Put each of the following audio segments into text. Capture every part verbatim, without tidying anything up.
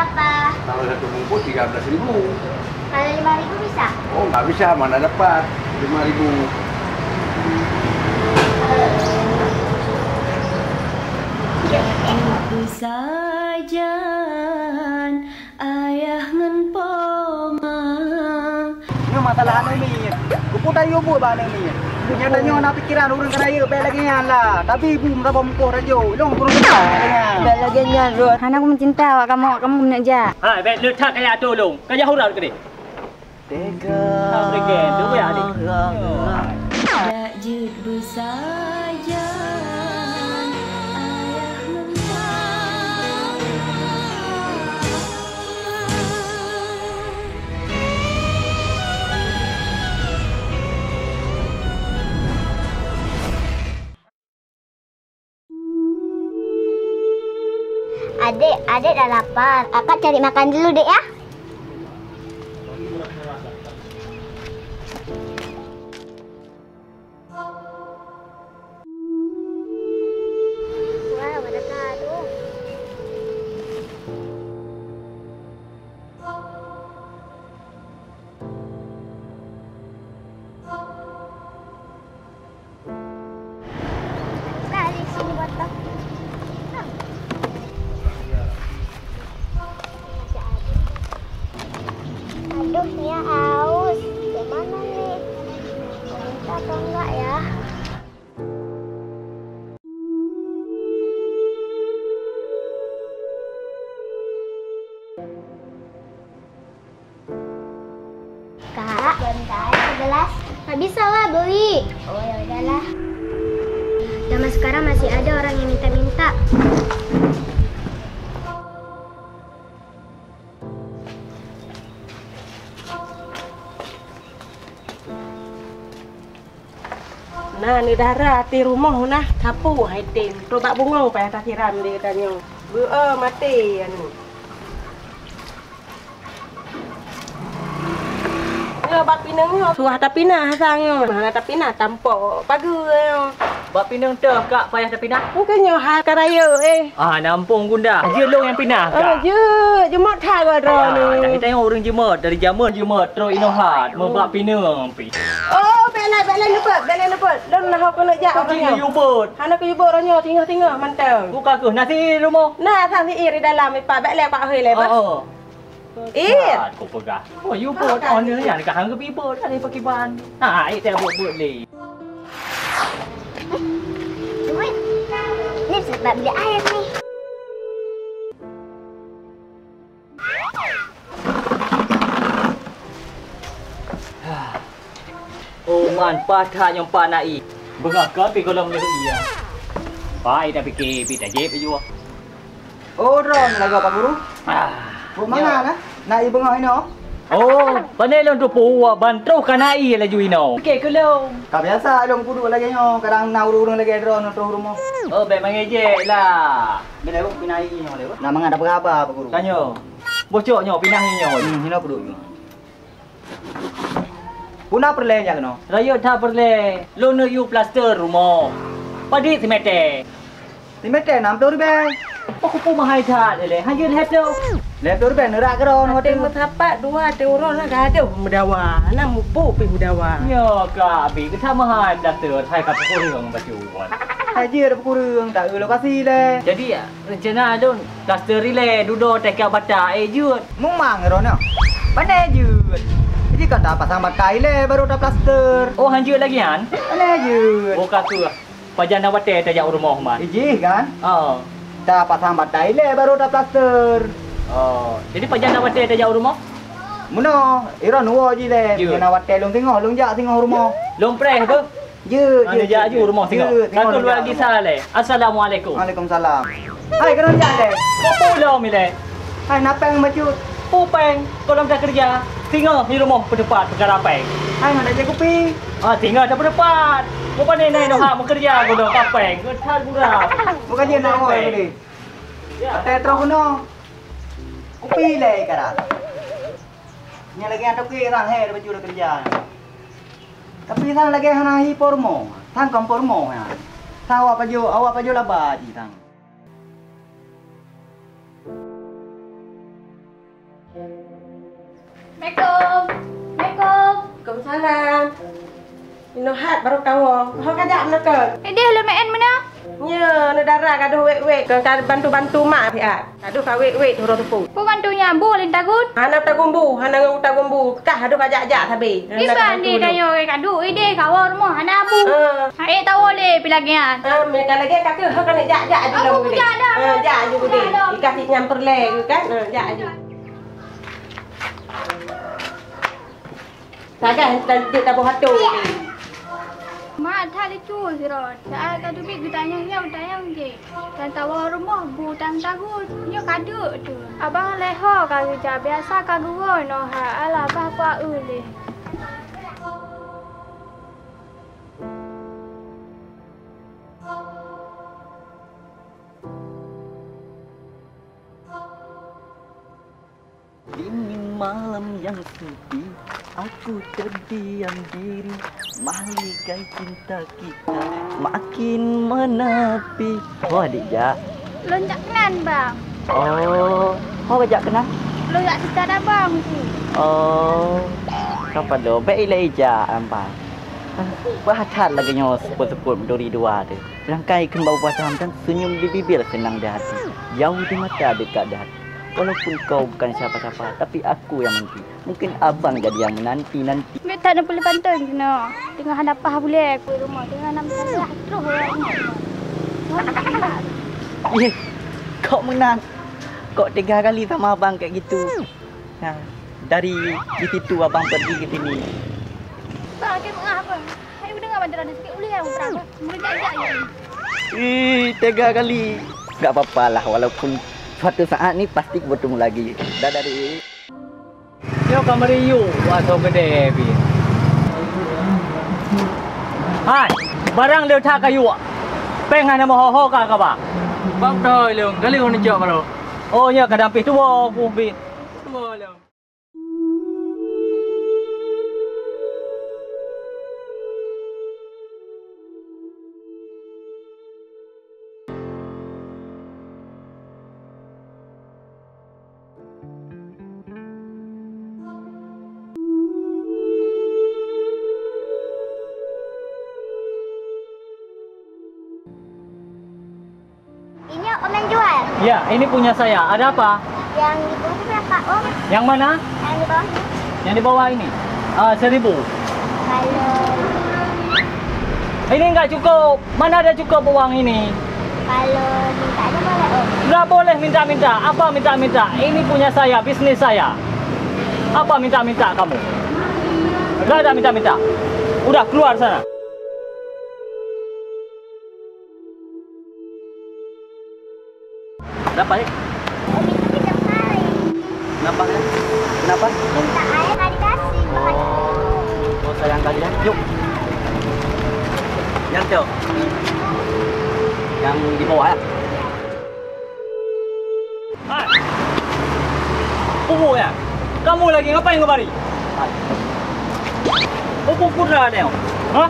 Apa? Kalau satu bungkus tiga belas ribu. Kalau lima ribu bisa? Oh, nggak bisa, mana dapat lima ribu. Sajan ayah ngon poma. Nyoe masalah aneuk miet. Keupeue tayue buet bak aneuk miet? Nyata nyoe na pikeran ureueng keu rayeuk, bèk lagèe nyan lah. Tapi bu meuraba mukoh rayeuk, ilong kureueng lagèe nyan. Bèk lagèe nyan, Rot. Hana ku meucinta awak kamoe, awak kamoe keuneuk jak. Hai, bèk le that kajak atô lôn. Kajak urat keudeh. Tega. Dak jeuet beusajan, ayah ngon papa. Adek, adek dah lapar. Kakak cari makan dulu, Dek, ya. Wah, pada kado. Nah, di sini botol. Aduh, Nia haus. Gimana nih? Minta atau enggak ya? Kak, bentar, segelas. Nggak bisa lah beli. Oh, ya udahlah. Zaman sekarang masih ada orang yang minta-minta. Na neudara ateueh rumoh na, sapeue hai tem. Trok bak bungong payah tasiram lé geutanyoe. Beu-o maté aneuk. Nyoe bak pineung nyoe, suah tapinah sang nyoe. Hana tapinah tampok pageue nyoe. Bak pineung teuh kak payah tapinah? Bukan nyoe hai ka rayeuk eh. Ah, nampung gundah. Jeuet lôn nyang pinah, Kak. Oh, jeuet. Jeumot that geuh droeneuh. Ah, dah kita nyang ureueng jeumot, dari jameun jeumot, trok inoe hat, meubak pineung pih. Oh, bèk lé, bèk lé neubeuet, bèk lé neubeuet. Lôn na ho keuneuk jak. Kok jih neuyue beuet? Hana kuyue beuet roh nyoe, singoh-singoh mantong. Buka keuh, na si rumoh? Na, sang si i di dalam, ipak bèk lé pak hôi lé, bah. Oh, oh. Ih. Kat, ku peugah. Oh, you bot, oh, ni nyan ka hang geubi bot, kan, pakiban. Ha, ai teh bot-bot lé. Duit. Ni sebab beli air ni. Oh, man, paih that nyoe Pak Nai. Beungoh ka pi gohlom lé iya. Pai tapike, pi tajép aju. Oh, droeneuh lagoe Pak Guru. Ah, buet mangat na? Nai beungoh inoe? Oh, pane lôn teupeue ban troh ka Nai laju inoe. Oke, keu lôn. Ka biasa lôn peuduek lagèe nyoe, kadang na ureueng-ureueng lagèe droeneuh troh rumoh. Oh, bèk mangejek lah. Bèk lewat pi Nai nyoe lewat. Na mangat dapeuet haba Pak Guru. Tanyoe. Bocok nyoe pinah nyoe. Hmm, inoe peuduek nyoe. Peue na peureulèe nyan keunoe? Rayeuk that peureulèe, lôn neuk yue plaster rumoh. Padit simeté? Simeté nam ploh ribèe. Oh, kupeue mahai that lé, hana lhèe ploh. Lhèe ploh ribèe neurak keudroe. Até meusapat dua até uroe na gadôh meudawa, na muphom pih meudawa. Nyoe ka abi geutamah hai plaster, hai ka peukureueng bacut. Hai jeuet peukureueng, taeu lokasi lé. Jadi, rencana lôn plaster ilèe dudoe teuka bata, eh, jeuet. Mumang droeneuh. Pane jeuet. Jika tapasang bata ilèe baru taplaster. Oh, han jeuet lagi nyan? Pane jeuet. Oh, ka keuh. Pajan na watèe tajak u rumoh, Man? Ijih kan? Oh. Tapasang bata ilèe baru taplaster. Oh, jadi pajan na watèe tajak u rumoh? Meunoe, iron woe jih lé. Jeuet. Meunyoe na watèe lôn singoh, lôn jak singoh u rumoh. Lôn preh beuh. Jeuet, jeuet, jeuet, jeuet. Anu jak aju rumoh singoh. Jeuet, singoh. Ka lôn jak lagi sa lé. Assalamualaikum. Waalaikumsalam. Hai, keunoe jak lé. Peue lom ilèe? Hai, na péng bacut. Peue péng? Gohlom takeureuja. Singoh di rumoh peuteupat peukara péng. Hai, hana jép kupi. Ah, singoh tapeuteupat. Peue pane nai noh hak meukeureuja gohlom ka péng. Geutat gura. Bukan jih nak awai tadi. Até troh keunoe. Kupi lé karat. Nyan lagèe nyan toke sang he baju dah keureuja. Tapi sang lagèe hana hi po rumoh. Sang kon po rumoh nyan. Sang awak pajoh, awak pajoh laba jih sang. Assalamualaikum. Waalaikumsalam. Inoe hat barô kawoe. Ho ka jak meunan kon? Idéh lôn meu'en meunan. Nyoe, neudara gadôh wék-wék. Kon ka bantu-bantu mak siat. Gadôh ka wék-wék uroe teupôt. Peue bantu nyan, bu lôn tagun? Hana tagun bu, hana ngon tagun bu. Kah gadôh ka jak-jak sabé. Hana tagun bu. Kiban di tanyoe ka duek idéh kawoe rumoh hana bu. Ah. Hai tawoe lé pih lagèe nyan. Ah, meuka lagèe ka keuh, ho ka neujak-jak aju lom geude. Aku jak dah. Ah, jak aju geude. Jak dah. Ikah cit nyang peureulèe geuh kan? Ah, jak aju. Sagai dan dek taboh atô. Mak that lucu sidroe. Saat ka teubiet geutanyong nyoe, tanyong jih. Dan tawoe rumoh bu tan tagun. Nyoe ka deuk tu. Abang lé ho ka geujak, biasa ka geuwoe inoe ha. Alah, bah kuaeu lé. Dingin malam yang sepi, aku terdiam diri, melihat cinta kita makin menepi. Oh, adik jak. Lôn jak keunan, Bang. Oh, ho jak keunan? Lôn jak seucara Bang tu. Oh, ka padum. Bèk ilèe ijak, Bang. Bah that lagèe nyoe seupôt-seupôt meuduri dua teuh. Rangkai keumbau pasangan dan senyum di bibir, senang di hati. Jauh di mata, dekat di hati. Walaupun kau bukan siapa-siapa, tapi aku yang menanti. Mungkin abang jadi yang menanti-nanti. Bèk that neupeuleupantôn keunoe. Teungoh hana paih bulèe aku rumoh, teungoh hana meusalah troh ureueng. Ih, kok meunan? Kok tega kali sama abang kayak gitu? Nah, dari di situ abang pergi ke sini. Bang, sakét meu'ah, Bang. Hai, udah nggak bantuan sakét ulèe yang perang, Bang? Mulai jak-jak ya. Ih, tega kali. Nggak apa-apa lah, walaupun suatu saat ni pasti bertemu lagi. Dadah, Dik. Nyoe ka meuriuk, wah, soe geudeh pih. Hai, barang le that kayue. Péng hana meuho-ho ka kaba. Bang, beutôi lôn. Galeh ureueng cok baroe. Oh, nyoe kadang pih tuwoe ku pih. Tuwoe lôn. Ini Om yang jual? Ya, ini punya saya. Ada apa? Yang di bawah itu berapa, Om? Yang mana? Yang di bawah ini. Yang di bawah ini? Ah, seribu. Kalau ini nggak cukup. Mana ada cukup uang ini? Kalau mintanya boleh, Om. Nggak boleh minta-minta. Apa minta-minta? Ini punya saya, bisnis saya. Apa minta-minta kamu? Nggak ada minta-minta. Udah, keluar sana. Kenapa, Dek? Umi itu tidak main. Kenapa, ya? Kenapa? Minta air, nggak dikasih. Oh. Oh, sayang kali, ya. Yuk. Yang tu. Yang di bawah, ya. Hai. Pupuk, ya? Kamu lagi ngapain kemari? Hai. Pupuk pura deh. Hah?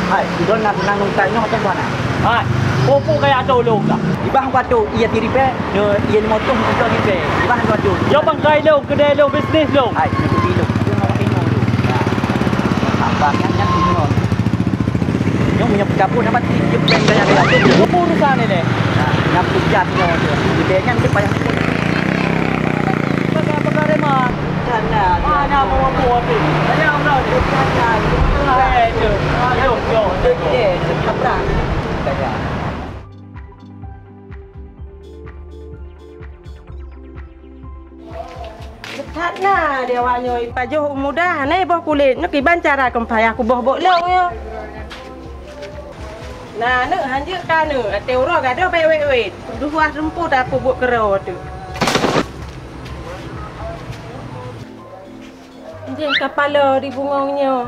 Hai, idon nak nang nungkai nyoh macam mana? Hai, pupuk kayak tu lu ka. Ibah batu, iya tiri pe, nyo iya lima ratus untuk tiri pe. Ibah batu. Yo bang kai lu, kedai lu, bisnis lu. Hai, itu di lu. Itu mau ini lu. Nah. Apa yang yang ini lu? Nyoe meunyoe peucabut, nama tiep-tiep péng gaya-gaya tu. Apa urusan ni deh? Nah, nyang peujat nyoe tu. Gede nyan tu payah. Pakai-pakai remak. Mana? Mana mau buat tu? Tanya orang tu. Mana? Eh, tu. Aduh, tu. Gede, tu tabrak. Gaya. That na di awak nyoe, pajoh u muda, hana boh kulét. Nyoe kiban cara keu payah kuboh bôk lôn nyoe. Na neuk hanjeuet ka neuk, até uroe gadôh bèk wét-wét. Duh wah rumput aku buet keurô teuk. Jih kapalo di bungong nyoe.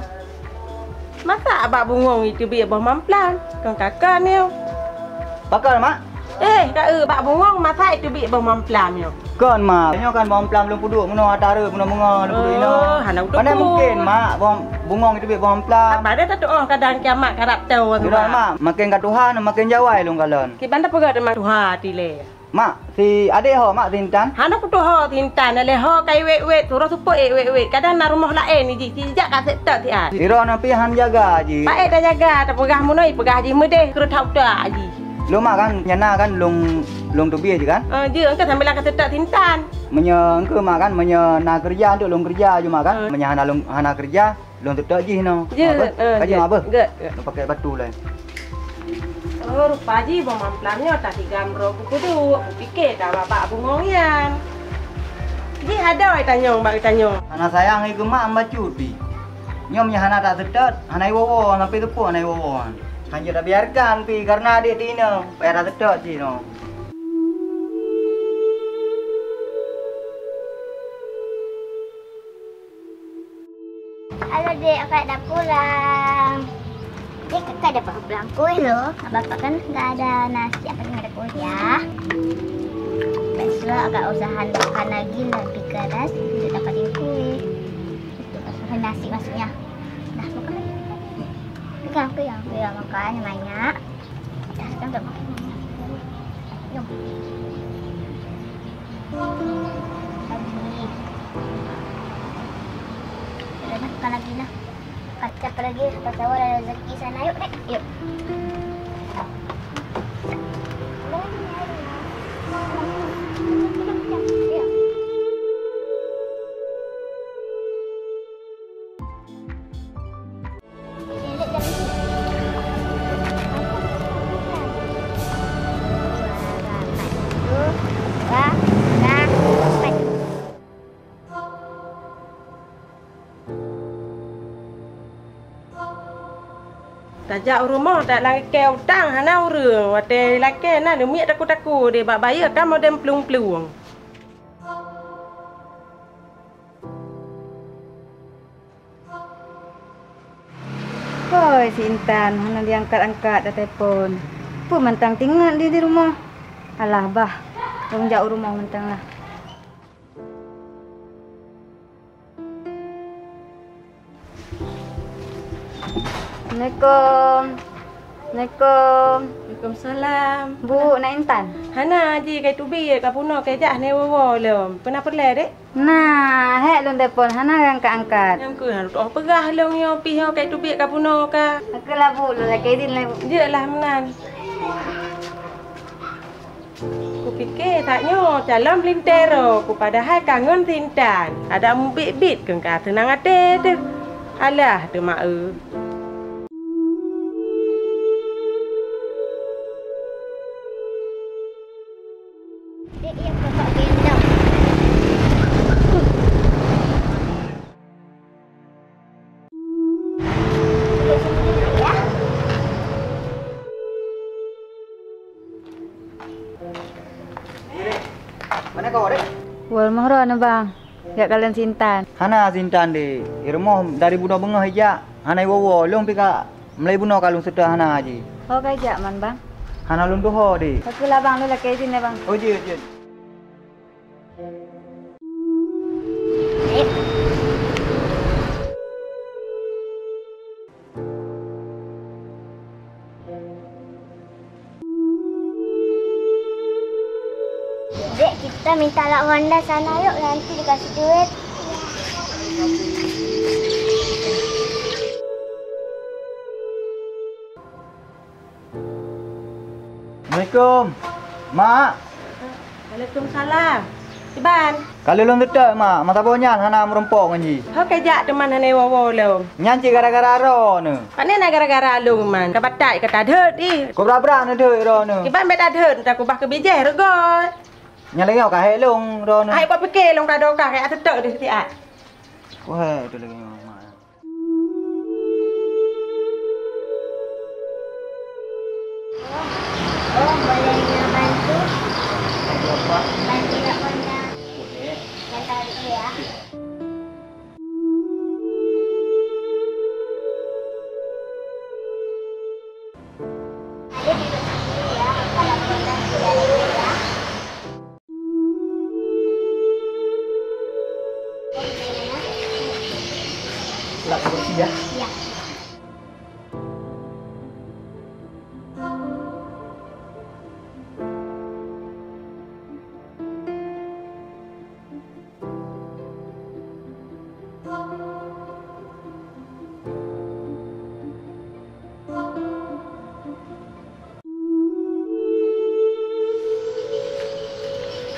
Masa bak bungong iteubiet boh mamplam, kon kakon nyoe. Pakon, Mak? Eh, ka eu bak bungong masa iteubiet boh mamplam nyoe. Kon, Mak. Nyoe kan boh mamplam lôn peuduek meunoe ata reuet, meunoe meungoe lôn peuduek inoe. Oh, hana uteupeue. Mana mungkin, Mak, boh bungong iteubiet boh mamplam? Apa ada tatuoh kadang kiamat karab teu. Mak, makin ka tuha, makin jawai lôn kalon. Kiban tapeugah teuma tuha tilée. Mak, si adék ho, Mak, si Intan? Hana kutuho si Intan, lé ho ka iwet-wet, suroh seupôt iwet-wet. Kadang na rumoh laén jih, sijak ka seutôt siat. Sidroe na pih han jaga jih. Paét tajaga, tapeugah meunoe, peugah jih meudeh, kreueh that utak jih. Lôn, Mak, kan, nyang na kan lôn, lôn teubiet jih kan? Eh, jeuet, engkau sambilan ka seutôt si Intan. Meunyoe engkau, Mak, kan, meunyoe na keureuja untuk lôn keureuja jih, Mak, kan? Eh. Meunyoe hana lôn, hana keureuja, lôn teutôt jih nyoe. Jeuet, eh, ka jeuet, jeuet, Mak, beuh. Jeuet, jeuet. Lôn pakai batu laén. Oh, rupa jih boh mamplam nyoe tatigam droe kupeuduek, kupike tabak-bak bungong nyan. Jih adoe tanyong bak geutanyoe. Hana sayang lé keu mak bacut pih. Nyoe meunyoe hana taseutôt, hana iwoe-woe, sampoe teupeu hana iwoe-woe. Hanjeuet tabiarkan pih kareuna adék teuinong, payah taseutôt jih nyoe. Halo, Dek, kakak dah pulang. Dek, kakak dapat pulang kuih loh. Bapak kan nggak ada nasi, apa nggak ada kuih ya. Besok kakak usahakan lagi lebih keras untuk dapatin kuih. Itu kan nasi maksudnya. Dah, makan lagi. Pegang, pegang, pegang, makan yang banyak. Dah, dah, dah, makan yang banyak. Jom. Lagi. Dah, dah, makan lagi lah. Siapa lagi? Siapa tahu ada rezeki sana. Yuk, Dek. Yuk. Tajak u rumoh, tajak lakée utang hana ureuëng. Watée lakée na leumiek taku-taku deh bak bayeue ka modern plueng-plueng. Hoi, si Intan, hana diangkat-angkat dah telepon. Peue mantong tingat di, di rumoh? Alah bah, lôn jak u rumoh mantong lah. Assalamualaikum. Assalamualaikum. Waalaikumsalam. Bu, na Intan? Hana, Ji, kai teubiet ka bunoe, kai jak hana iwoe-woe lom. Peue na peureulée, Dek? Na, hék lôn telepon, hana geuangkat-angkat. Nyang keuh hana tutoe peugah lôn nyoe pih nyoe kai teubiet ka bunoe ka. Ka keulah Bu, lôn lakée idin lé Bu. Jeuet lah meunan. Kupike that nyoe calon lintero, kupadahai ka ngon si Intan. Adak mubiet-biet keu ka seunang até teuh. Alah, teuma eu. Dek, iya, Bapak gendong. Duduk sini dulu, ya. Mana kau, Dek? Wol Mahra na, Bang. Jak kalon si Intan. Hana si Intan, Dek. Di rumoh dari bunoe beungoh ijak. Hana iwoe-woe. Lôn pih ka mulai bunoe ka lôn seutôt hana, Ji. Ho ka ijak man, Bang? Hana lôn tuho, Dek. Ka keulah, Bang. Lôn lakée idin lé, Bang. Oh, jeuet, jeuet. Dek, kita minta lak Honda sana yuk, nanti dikasih duit. Assalamualaikum. Mak. Waalaikumsalam. Iban. Ka lôn seutôt, Mak. Masa boh nyan hana meurumpok ngon jih. Ho kajak teuma hana iwoe-woe lom. Nyan cit gara-gara droeneuh. Pane na gara-gara lôn, Man? Ka batat ka tadhôt ih. Kok brat-brat neudhôt droeneuh. Iban bèk tadhôt, takubah keu bijéh rot goe. Nyan lagèe nyoe ka hék lôn droeneuh. Ai, bak pike lôn ka doka, ka seutôt deh siat. Wah, itu lagèe nyoe, Mak. Oh, boleh nyoe bantu? Bantu nak Honda. Boleh. Saya tarik dulu ya. Ada duduk sini ya, kalau Honda sudah ada ya.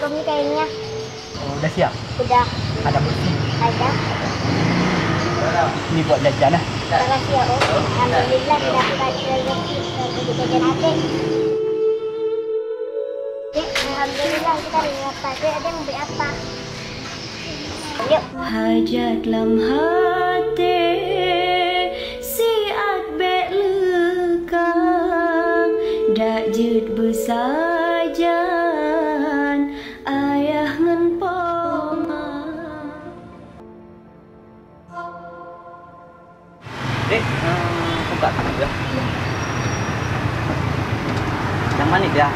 Kami kayaknya. Oh, udah siap? Udah. Ada kursi? Ada. Ini buat jajan, eh? Makasih ya, Om. Alhamdulillah, kita dapat rezeki untuk jajan adik. Dek, alhamdulillah, kita dapat. Dek, adik mau beli apa? Yuk. Hajat lam hati, siat bèk leuka, dak jeuet beusajan, ayah ngon poma. Dek, eh, buka pintu dah. Yang manis dah.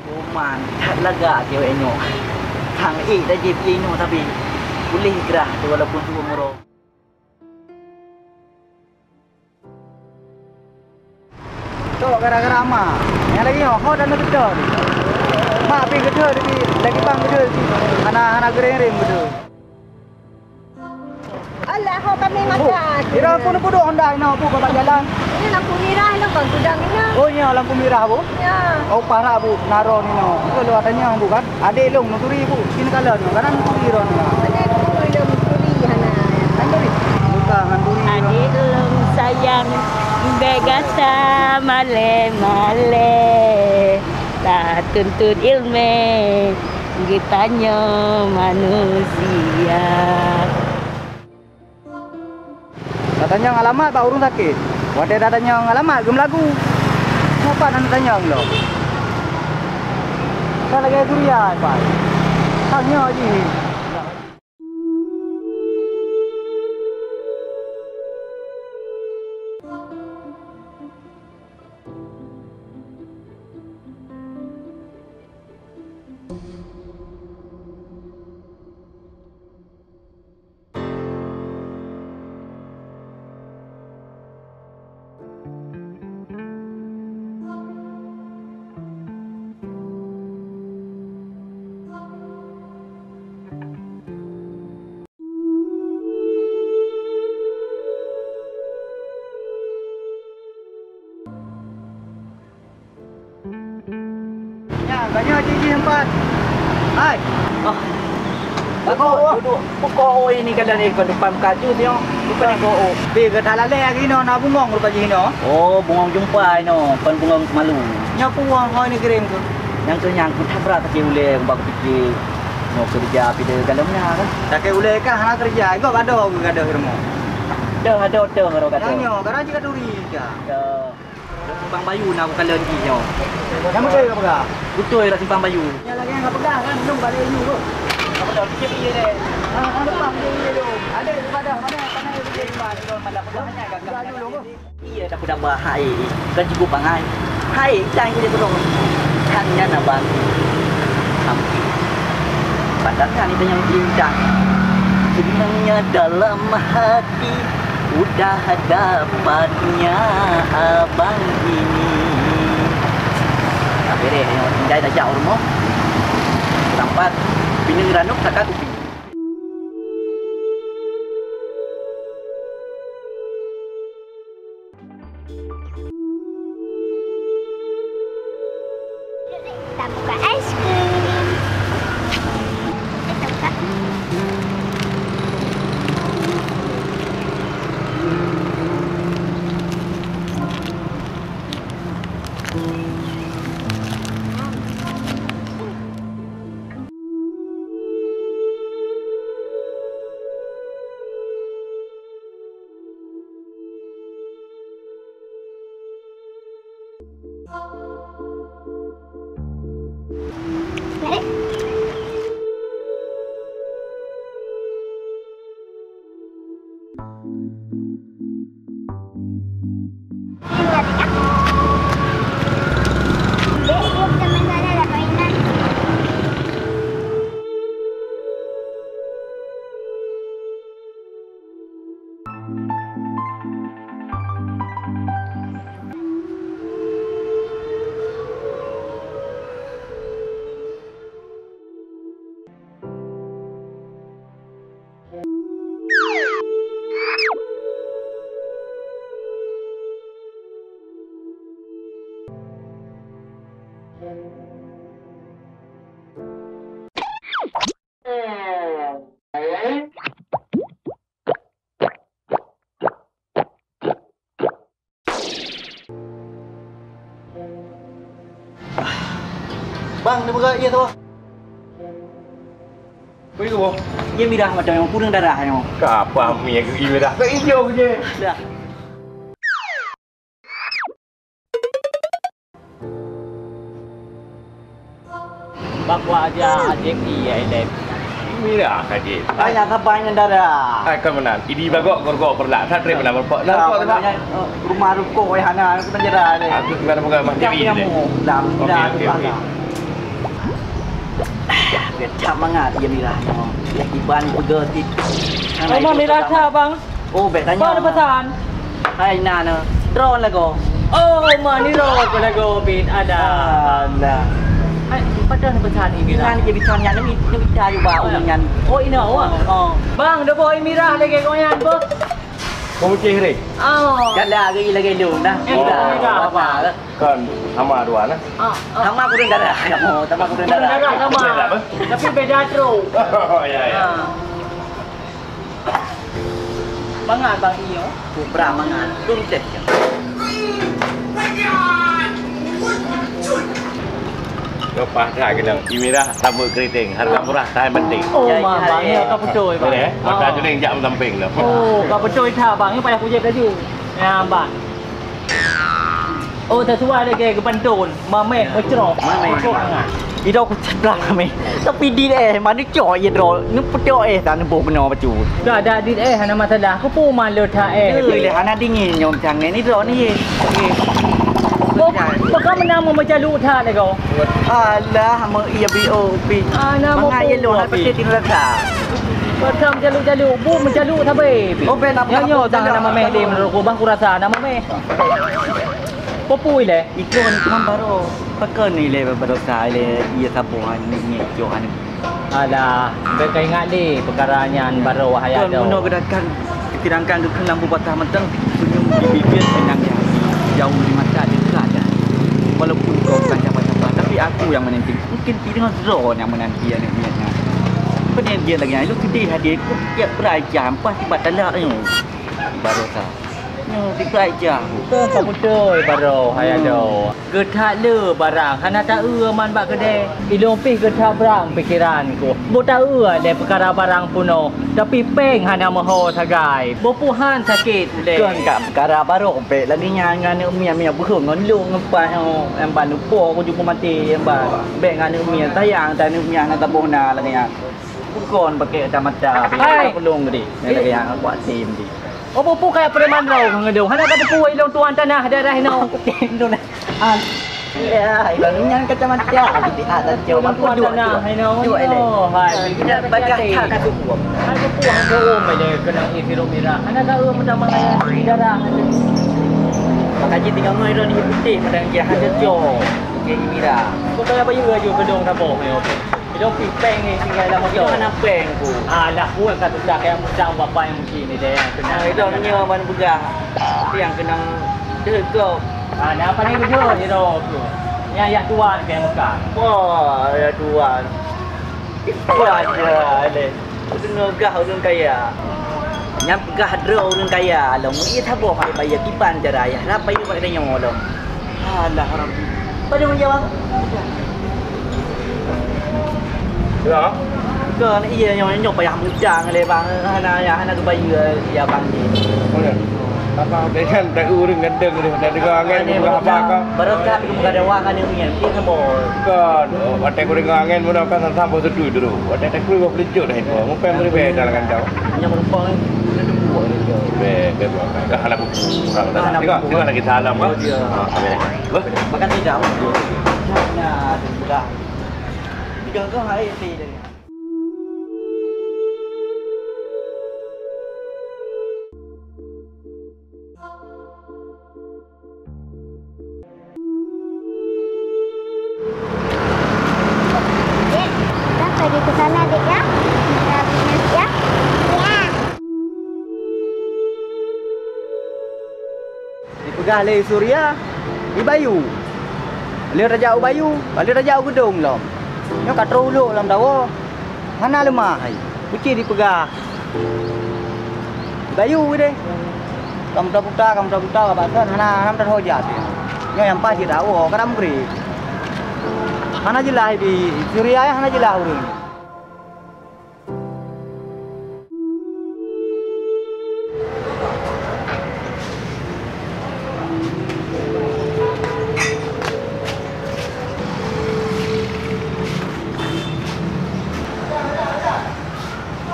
Kuman, that lagak keu awak nyoe. Sang ék dah jép ie nyoe tapi puléh grah tu walaupun tuwoe murah. Tok gara-gara ma. Nyang lagèe nyoe, ho dan geudoh. Mak pi geudoh tapi lagi bang geudoh. Hana, hana geuring-ring geudoh. Alah, ho kami makan. Ira pun puduk honda ina bu bak jalan. Ini lampu merah lo kan sudah ina. Oh, nya lampu merah bu. Ya. Oh, parah bu, naro nino. Kalau ada nyang bu kan. Adek long nuturi bu, sini kala nyo. Karena nuturi ron. Adek long nuturi hana. Nuturi. Bukan nuturi. Adek long sayang begata male-male. Tatuntut ilmu geutanyoe manusia. Tatanyong alamat bak ureueng sakét. Watèe tatanyong alamat geumeulagu. Napa hana tatanyong lom? Ka lagèe Surya, Pak. Tanyong jih. Nyan, ka nyoe jih-jih empat. Hai. Oh. Bako, duduk. Buko, oh, ini kadang ni, kon depan kacu tu, nyoe. Bukan ni, oh. Pi, gata lalè lagi, no, na bungong rupa jih, no. Oh, bungong jumpa, no. Kon bungong malu. Nyoe puang, oh, ini kering tu. Nyang tu, nyang ku tabrak kaki ulèe, bak pike. Nyoe kerja, pi de dalam nya, kan. Kaki ulèe kah, hana kerja. Igo bado, gadoh ilmu. Dah, ada, dah, orang kata. Yang nyoe, kadang jika duri, ya. Dah. Simpang Bayu na bukalon jih nyoe. Nyang beutôi ka peugah? Beutôi lah Simpang Bayu. Nyang lagèe nyang ka peugah kan, lôn balik dulu. Ka peugah, pikir-pikir deh. Ha, ha, lepas pikir dulu. Ada ibadah mana, mana yang boleh ibadah, kalau malam peugah hanya gagah. Peugah dulu, Bu. Iya, dah peugah bah hai. Kan cukup bangai. Hai, jangan jadi terus. Kan nyan abang. Sampai. Padahal kan itu yang diindah. Senangnya dalam hati. Udah dapatnya abang ini. Tapi deh, yang tinggal dah jauh rumah. Tempat pineung ranub saka kupi. Kita buka es krim. Kita buka. Bang, ni buka iya tu. Pergi ke bawah. Iya mirah macam yang kurang darah yang. Kapa mi yang gigi mirah? Ke hijau je. Dah. Bak wajah Ajek iya ilek. Mirah ka jih. Banyak sabai nyan darah. Ai ka meunan. Idi bagok gorgok perlak. That trép meunan berpok. Nah, kok tak? Rumah rukok ai hana penjara ni. Aku suka buka mah T V ni. Dah, okey, dah, okey, dah. Okey. Geucap mangat iya mirah nyoe. Iban peugöt it. Oma mirah that, Bang. Oh, bèk tanyong. Bang, ada pesan. Hai, na, na. Droe lagoe. Oh, ma ni droe keu lagoe bit ada. Alah. Hai, padahai pesan ini lah. Nyan je bisan nyan, ni, ni bisan juga ureueng nyan. Oh, ina awak. Oh. Bang, dah boh mirah lagi kau nyan, boh. Kau mesti hiri. Oh. Kan dah hari lagi lu dah. Eh, dah. Dah. Apa? Kan sama dua nah. Ah, ah. Sama kurang darah. Oh, sama kurang darah. Kurang darah sama. Tapi beda trok. Oh, ya, ya. Ah. Mangat bang iyo. Kubra mangat. Tuntes. Lepas dah kena. Imirah sambut keriting. Harga murah, tahan penting. Oh, ya, ma, ya, bang, ya, ya. Ka beutôi, bang. Boleh, eh? Mata tu ni jak samping tu. Oh, ka beutôi that, bang. Ni payah kujép laju. Ya, bang. Oh, sesuai lagi ke pantun. Mameh, ya. Mecroh. Mameh. Mecroh. Idok ku sebelah kami. Tapi di eh, mana cok ye droe. Ni putok eh, tak nempuh kena bacut. Dah, dah di eh, hana masalah. Aku pun malu tak eh. Ui, leh, hana dingin nyom canggih ni droe ni ye. Ye. Kau, kau kan menang memecah luh that ni kau. Alah, mau iya bi oh, bi. Ah, nama mangat ye lu, hana pasti tinggal rasa. Kau tak mencalu-calu, bu mencalu sabe. Oh, ben apa? Yang nyo, jangan nama meh di menurut ku, bang, ku rasa nama meh. Popui leh. Ikon teuma baroe, pakon ilèe baroesa ilèe, iya saboh aneuk miet cok aneuk. Alah, bèk ka ingat lé peukara nyan baroe wahai adoe. Kon meunoe geudakan, geutirangkan geukheun lampu patah mantong, senyum di bibir senyang di hati, jauh di mata dekat dah. Walaupun kau bukan siapa-siapa, tapi aku yang menanti. Mungkin pih deungon droe nyang menanti aneuk miet nyan. Peue dia lagèe nyan, lôn seudeh hati, tiep brat jam, pas sibat talak nyoe. Baroesa. Nyoe, tikai jah. Ka beutôi baroe, hai adoe. Geuthat le barang, hana taeu man bak keudè. Ilôn pih geuthat brang pikeran ku. Beu taeu lé peukara barang peunoh, tapi péng hana meuho sagai. Beu puhan sakét ulèe. Kon ka peukara baroe bèk lagèe nyan ngon aneuk miet, miet beuheueng ngon lôn ngon paih nyoe. Nyang ban lupo ku jumpa maté nyang ban. Bèk ngon aneuk miet sayang, aneuk miet hana saboh na lagèe nyan. Bukon pakai kacamata, hai. Pelong gede. Ni lagi yang aku asim di. Oh, bupu kayak preman rau ngedo. Hana ka bupu ilong tuan tanah daerah ino. Kutin tu nah. Ah. Ya, ilong nyan kacamata. Di atas jauh. Ilong tuan tanah ino. Cuba ini. Oh, hai. Kita baca tak kat tu. Hai, bupu hang bohong aja kena isi rok merah. Hana ka urang pertama kali di darah. Makanya tinggal mai dah di putih pada dia hanya jauh. Jadi mira. Kau kayak bayu aja kedong dah boh ni. Ilong pih péng ni tinggai lam moto. Ilong hana péng ku. Alah, buat ka susah kaya mudang bapa nyang mungkin ni deh, yang kena. Ah, ilong nyoe ban peugah. Tapi nyang keunong deuh kop. Ah, nyan apa ni beujeuet ni dok tu? Nyang yak tuan ke Mekah. Wah, yak tuan. Ipan je, leh. Ulôn gah ulôn kaya. Nyang peugah droe ulôn kaya, lom iya saboh hai bayar kiban cara yah rap bayu bak tanyoe lom. Alah Rabbi. Pada meunyoe bang. Ya. Kon iya nyoe nyoe payah mudang lé bang. Hana ya hana geubayeue ya bang ni. Oh ya. Apa dengan tak urang gandeng ni, dah dengar angin ni bukan apa kah? Baru tak bukan ada wang kan ni, dia semua. Kan, oh, watèe ku deungoe angén meunoe kan sambah seutui dulu. Watèe takui bah peulincut dah itu. Mupèe meuribèe dalam kandang. Nyang meureumpang ni, dia tunggu ni dia. Bèk, bèk buang. Dah lah buku. Dah, dah, dah. Tengok, tengok lagi salam, kan? Oh, dia. Ha, habis. Bah. Makan tidak, dia. Nah, dah. Tiga kau hai, hai, dari. Dek, dah pergi ke sana, Dek, ya? Minta beli nasi, ya? Ya. Dipeugah lé Surya, i Bayu. Lheueh tajak u Bayu, lheueh tajak u Geudong lom. Nyoe ka troh ulôk lam dawa. Hana leumah hai. Kuci dipeugah. Bayu deh. Kamu taputa, kamu taputa, ka paksa hana, hana meutatho jak. Nyoe nyang paih cit dawa, kadang meugreb. Hana jeulaih di Suriah, hana jeulaih ureueng.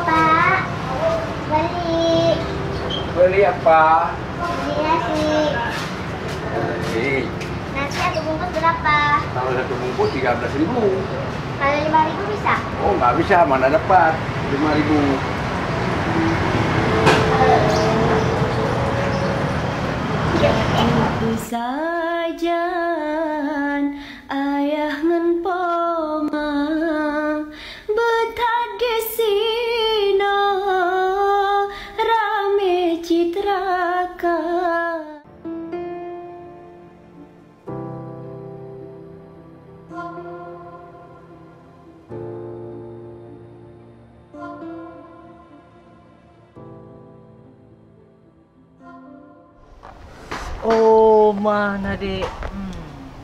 Pak, beli. Beli apa? Beli nasi. Nasi. Nasi satu bungkus berapa? Kalau satu bungkus tiga belas ribu. Kalau lima ribu bisa? Oh, nggak bisa, mana dapat lima ribu. Sajan ayah ngon poma beuthat disinoe ramé cit raka. Oh, ma, na dek. Hmm,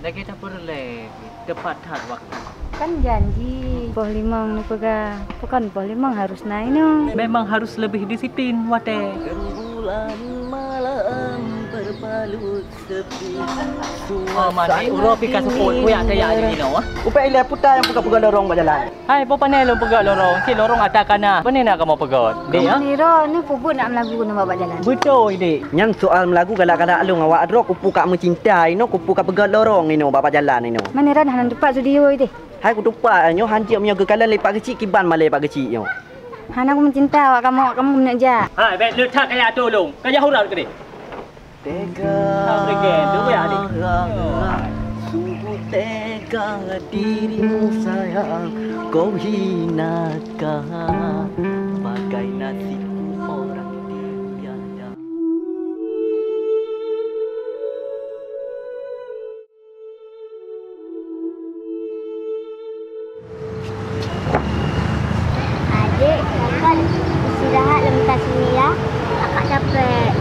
lagèe tapeureulèe, teupat that waktu. Kan janji, poh limong neupeugah. Bukon poh limong harus na inoe. Memang harus lebih disiplin watèe. Rembulan malam berbalut sepi. Oh, ma, na dek, uroe pih ka seupôt, kuyak-kuyak jinoe, ah. Upèk ilèe puta nyang peugah-peugah lorong bak jalan. Hai, peue pané lôn peugöt lorong? Cit lorong atra ka na. Pané na kamoe peugöt? Dek, ha? Nyoe, nyoe peue buet nak meulagu ngon bak jalan? Beutôi, Dek. Nyan soal meulagu galak-galak lôn awak droe, kupeue ka meucinta inoe, kupeue ka peugöt lorong inoe bak jalan inoe. Mané ran hana teupat studio ideh. Hai, kutupat nyoe, hanjeuet meunyoe geukalon lé Pak Geuchik, kiban malèe Pak Geuchik nyoe. Hana kumeucinta awak kamoe, awak kamoe meuneuk jak. Hai, bèk leuet that kaya atô lôn. Ka jak urat keudeh. Tega, sungguh tega dirimu sayang, kau hinakan bagai nasibku orang tiada. Adek, kakak istirahat lom ka sini ya. Kakak capek.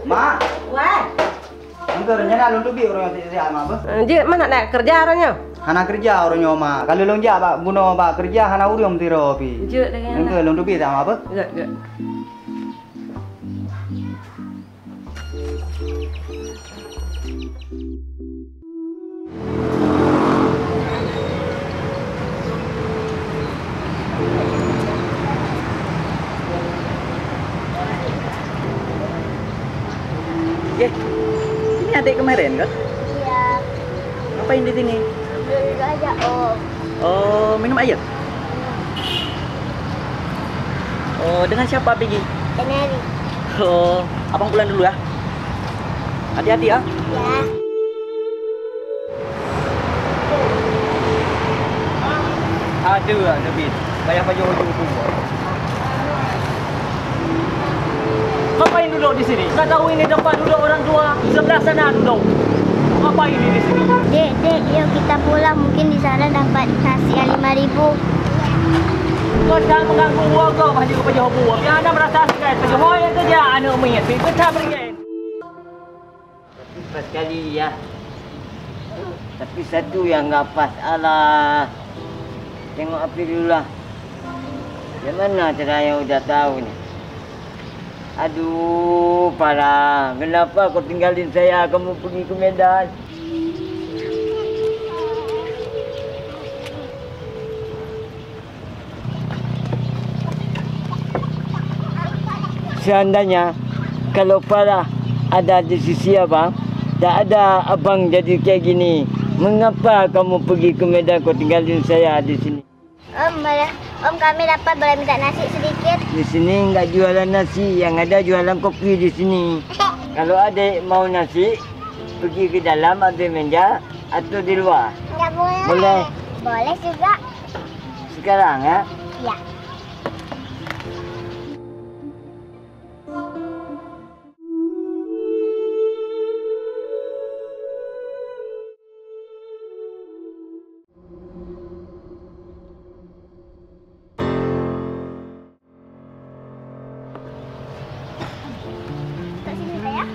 Mak. Wah. Engkau rencana lôn teubiet ureueng nyang sihat, Mak, apa? Eh, jeuet, mana nak kerja orang nyoe? Hana kerja orang nyoe, Mak. Kalau lôn jak bak bunoe bak kerja, hana ureueng meutiro pi. Jeuet dengan Engkau lôn teubiet tak, Mak, apa? Jeuet, jeuet. Eh, ini adik kemarin kah? Iya. Ngapain di sini? Duduk aja, Om. Oh, minum air? Oh, dengan siapa pergi? Dengan Eri. Oh, abang pulang dulu ya. Hati-hati ya. Ya. Ada lah, Nabil. Payah pajoh uju tu. Ngapain duduk di sini? Tak tahu ini tempat duduk orang tua? Sebelah sana duduk. Ngapain ini di sini? Dek, dek, yuk kita pulang. Mungkin di sana dapat nasi yang lima ribu. Kau jangan mengganggu warga, baju pajoh buah. Yang anda merasa segan, pajoh yang kerja anak monyet. Kita pergi. Tapi pas kali ya. Tapi satu yang nggak pas. Alah. Tengok api dulu lah. Yang mana cara yang udah tahu ni? Aduh, parah. Kenapa kau tinggalin saya? Kamu pergi ke Medan. Seandainya kalau Farah ada di sisi abang, tak ada abang jadi kayak gini. Mengapa kamu pergi ke Medan, kau tinggalin saya di sini? Om, boleh, Om, kami dapat boleh minta nasi sedikit? Di sini nggak jualan nasi, yang ada jualan kopi di sini. Kalau adik mau nasi, pergi ke dalam ambil meja atau di luar. Nggak boleh. Boleh. Boleh juga. Sekarang ya? Ya. Kat sini, Kak, ya.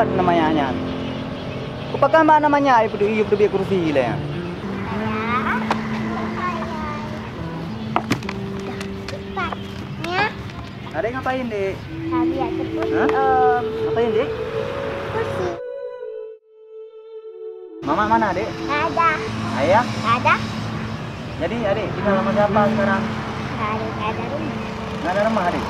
Namanya nyan. Kupakai mak namanya, ieu peuduek, ieu peuduek kursi lé. Adek ngapain, Dek? Kami ya tepuk, Hah? Om. Ngapain, Dek? Kursi. Mama mana, Dek? Ada. Ayah? Ada. Jadi, Adek tinggal sama siapa sekarang? Nggak ada, nggak ada rumah. Nggak ada rumah, Adek?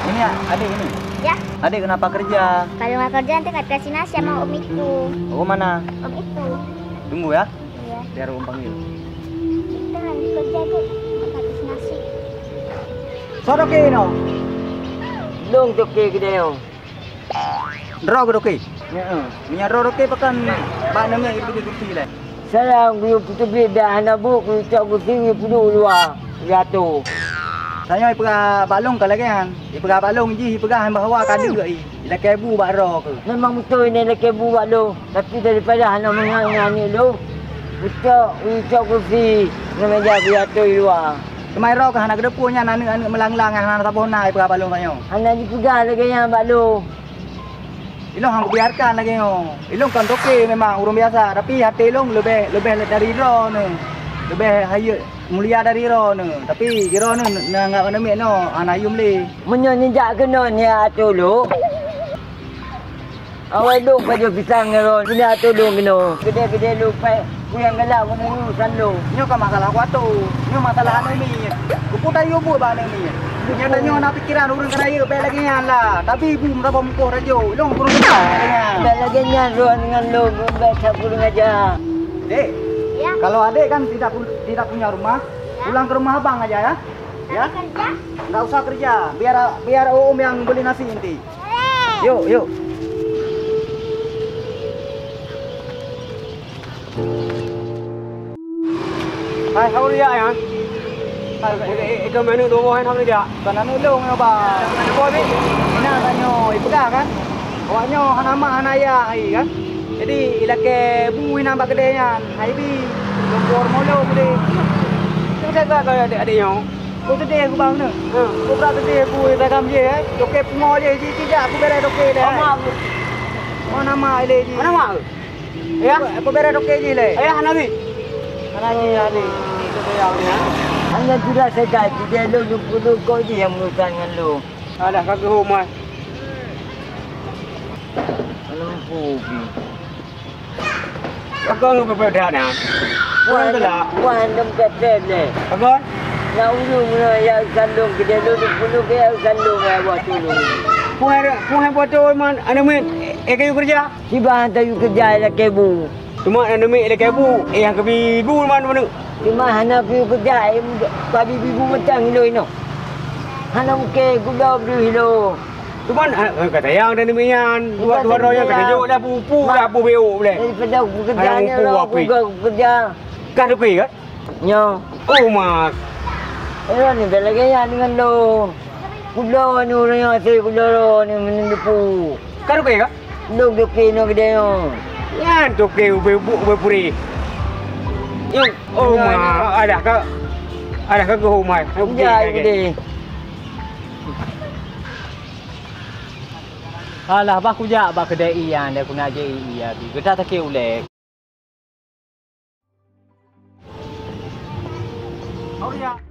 Ini, Adek ini? Ya. Adek kenapa kerja? Kalau nggak kerja, nanti nggak dikasih nasi sama om itu. Oh, mana? Om itu. Tunggu ya. Iya. Biar om panggil. Kita lagi kerja, Dek. Nggak dikasih nasi. Soe dokei inoe? Lôn dokei keudéh nyoe. Droe keu dokei? Heeh. Meunyoe droe dokei, pakon bak namiet ipeudeuh kursi lé? Sayang, geuyue peuteubiet dak hana buet, geuyue cok kursi, geuyue peuduek u luwa, geuyue atô. Tanyoe ipeugah bak lôn ka lagée nyan. Ipeugah bak lôn jih, ipeugah bahwa ka deuek i, ilakée bu bak droe keuh. Memang beutôi nyan ilakée bu bak lôn, tapi daripada hana meungat ngon aneuk lôn, geucok, geucok kursi ngon meja geuyue atô i luwa. Teuma droe keuh hana geuteupeue nyan aneuk-aneuk meulang-lang nyang hana saboh na ipeugah bak lôn tanyoe. Hana jipeugah lagée nyan bak lôn. Ilôn han kubiarkan lagée nyoe. Ilôn kon toke memang ureuëng biasa, tapi até ilôn leubeh, leubeh dari droeneuh. Leubeh hayeu mulia dari droeneuh. Tapi droeneuh na ngon aneuk miet nyoe hana yum lé. Meunyoe nijak keunoe nyan atô lôn, awai lôn pajoh pisang ngon droeneuh. Nyan atô lôn keunoe. Gede-gede lôn pai. Peue nyang galak meunurot urusan lôn? Nyoe ka masalah kuatu. Nyoe masalah aneuk miet. Keupeue tayue buet bak aneuk miet? Nyoe tanyoe na pikeran ureuëng keu rayeuk, bék lagée nyan lah. Tabi bu meusaboh mukoh rayeuk. Lôn peurunoe lagée nyan. Bék lagée nyan droe ngon lôn, bék that kureueng aja. Dek, Ya. kalau adek kan tidak pu-, tidak punya rumah, Ya. pulang ke rumah abang aja ya. Ya. Ada kerja? Nggak usah kerja. Biar biar Uum yang beli nasi nanti. Yuk, yuk. Hai, haba neujak nyan? Hai, eh, eh, eh, keu manök dua boh nyan haba neujak? Kon aneuk lôn nyoe, Bang. Boh bi. Inan tanyoe, ipeugah kan? Awak nyoe hana mak, hana ayah, hai kan? Jadi, ilakée bu inan bak keudée nyan, hai bi. Lumpur molo keudée. Tu saya kata adek-adek nyoe. Ku teudeh ku bang nyoe. Ha. Ku brat teudeh ku tagam jih, eh. Toke pungo jih, jih tidak ku bere toke deh. Amak. Mana mak ile jih? Mana mak? Ya? Apa bere toke jih le? Ayah Nabi. Mana jih Nabi? Hanya sudah saya gaji dia lu dua puluh kau jih yang urusan dengan lu. Alah kagak rumah. Lempu. Peugah ngon peue that na? Peue teulak? Wan dem pep-pep lé. Peugah? Na ureuëng na ya kandong keudeh lôn peunoh ke ya kandong ya buat tulung. Peue, peue buat tu man aneuk miet, eh, kayu kerja? Sibah tayu kerja ya kebu. Cuma aneuk miet ya kebu, eh, yang kebi bu man mana? Cuma hana kayu kerja, eh, pabi bibu macam inoe inoe. Hana mungkin gula beri inoe. Cuman, ah, kata yang dan demikian, dua, dua orang yang kata jauh lah pupu lah pu beu boleh. Daripada aku kerja ni, aku kerja. Kah tu kan? Nyo. Oh mak. Eh, ni dah lagi ya dengan lo. Kulo ni orang yang saya kulo ni menentu. Kah tu kan? Lo tu ke no gede no. Yan tu ke ube ube puri. Yo, oh mak, ada kah? Ada kah ke rumah? Ya, gede. Alah, bah kujak bak keudè ié nyan, deh, kuna jép ié, bi geuda takée ulèe.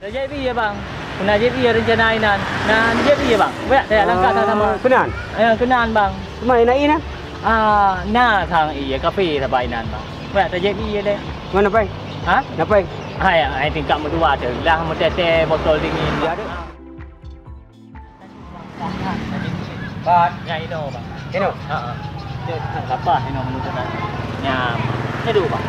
Tajép ié, bang. Kuna jép ié reuncana inan. Na jép ié, bang. Bèk tajak langkah sama-sama. Keunan? Eh, keunan, bang. Teuma inan ié nyan? Ah, na sang ié kafe saban inan, bang. Bèk tajép ié deh. Mana pai? Ha? Na pai? Hai, hai tingkat meudua tu. Lah meutètè botol dingin. Ya, deh. Pat. Nyan inoe, bang. Inoe? Ha, ha. Nyoe kapah inoe meunurot saya. Nyan. Nyan dua, bang.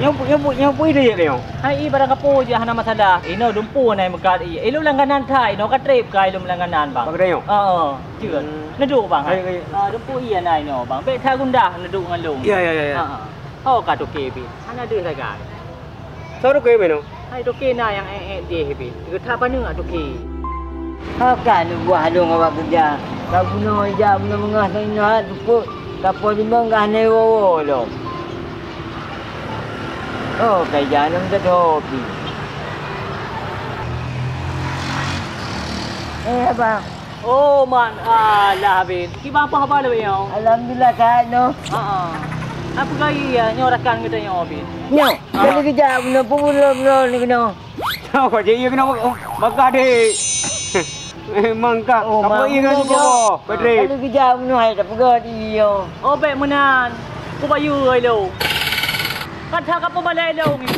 Nyoe pu-, nyoe pu-, nyoe pui dia nyoe? Hai, i barang kapo je hana masalah. Inoe dumpu na meukat i. Ilôn langganan that, inoe ka trép ka ilôn langganan, bang. Bak kedai nyoe? Ha, ha. Cun. Hmm. Nyan dua, bang. Hai, hai. Ha, dumpu i na inoe, bang. Bèk that gundah nyan dua ngon lôn. Ya, ya, ya, ya. Ha, ha. Ho ka toke pih. Hana deuh sagai. Soe toke meunoe? Hai toke na nyang ék-ék deh pih. Geutha paneuk toke. Ho ka neubuah lôn awak keureuja. Ka bunoe ija bunoe beungoh sinoe teupeu. Ka po limong ka hana woe-woe lom. Oh, ka ija lom teudoe pih. Eh, abang. Oh, man, alah, Bin. Kiban apa haba lé nyoe? Alhamdulillah, sehat, noh. Ha ah. Apa gaya nyoe rakan geutanyoe, Bin? Nyoe, ha, kalau geujak bunoe, pun bunoe-bunoe ni keunoe. Apa je iya keunoe bagah deh. Memang ka. Oh, apa iya kan, Pedri? Kalau geujak bunoe, hai tak peugah di iya. Oh, baik meunan. Ku bayu ai lo. Kan tak apa balai lo ni.